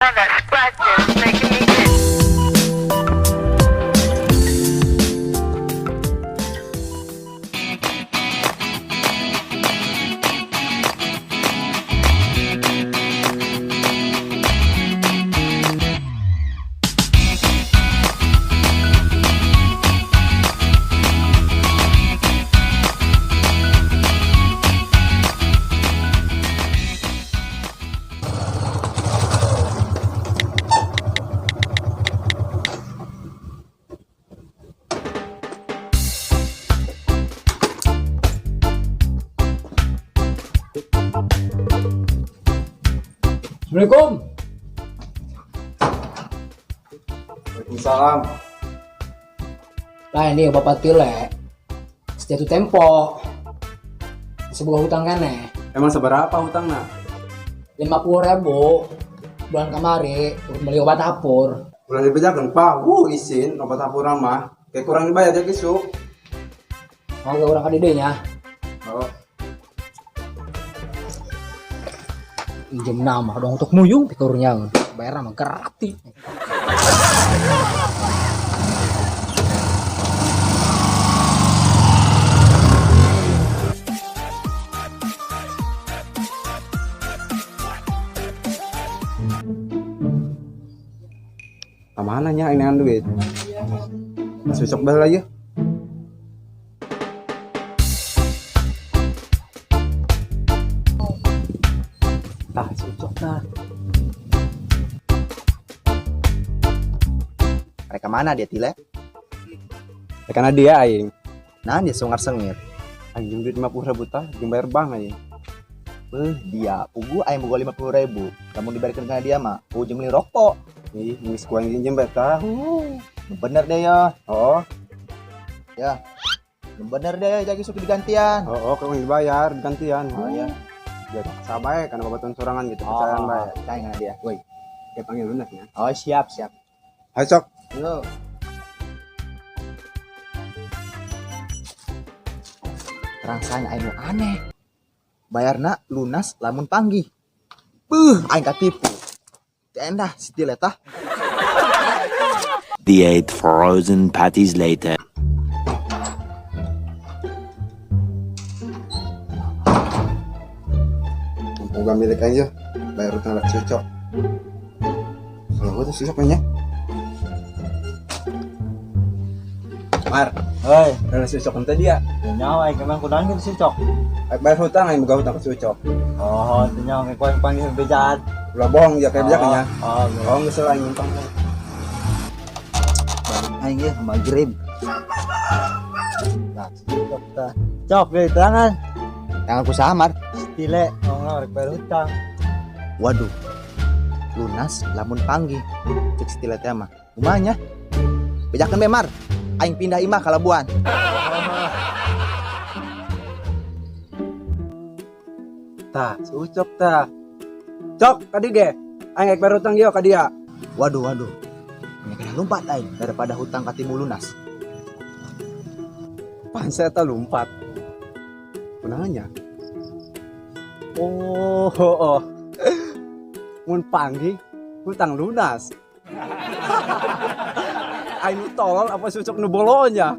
That scratch is making me itch. Assalamualaikum. Waalaikumsalam. Lah ini Bapak Tile. Sejatuh tempo. Sebuah hutang kene. Emang seberapa hutangna? 50.000 bulan kamari turun beli obat hapur. Ulah dibejakeun, Pak. Wuh, isin obat hapur mah. Kayak kurang dibayar ya kisuk. Oh, gak urang ka nya. Oh, Pinjam nama dong untuk muyung pikurnya. Bayar nama gratis. Kemana nya ini duit? Mas besok balik lagi. Tah, cocok tah. Mereka mana dia Tile? Ya, karena dia aing. Nah dia sungar sengir. Aing duit 50.000 tah, jeung bayar bank aing. Beuh dia, pugu aing boga 50.000. Lamun dibayarkeun kana dia mah, pugu jeung beli rokok. Ih, geus ku aing pinjem bae tah. Nu bener deh ya. Oh, Ya. Nu bener deh jadi sok digantian. oh, oh, kalau dibayar gantian. Oh ya. Dia sabae karena babatuan sorangan gitu, percayaan bae. Percaya kana dia. Woi. Kayak panggil lunas ya. Oh siap siap. Ayo sok. Yo. Rasanya aing nu aneh. Bayarna lunas lamun panggih. Beuh, aing katipu. Teu endah si Tile tah. The 8 frozen patties later. Moga milik aja bayar utang lak cocok. Kalau gua tuh susah kayaknya. Mar, Hei, kalau cocok ente dia. nyawa aing emang kunaon gitu sih cok. Ayo bayar hutang aing boga hutang ke cocok. Oh, teu nyawa kayak kuaing panggil bejaan. Ulah bohong ya kayak bejakeun nya. Oh, Oh, geus lah aing numpang. Balik aing ye maghrib. Nah, cok tah. Cok, beli tangan. Tangan ku samar. Stile, ngomong rek bayar hutang. Waduh. Lunas lamun panggih. Cek si Tile teh mah. Kumanya? Bejakeun be Mar. Aing pindah imah ka Labuan. Tah, si Ucok tah. Cok, tadi ge. Aing rek bayar hutang ieu ka dia. Waduh, waduh. Ini kena lumpat aing daripada hutang katimu lunas. Pan saya tah lumpat. Kunaonnya? Oh, oh, oh. Mun panggih hutang lunas. Aing nu tolol apa si Ucok nu bolonya?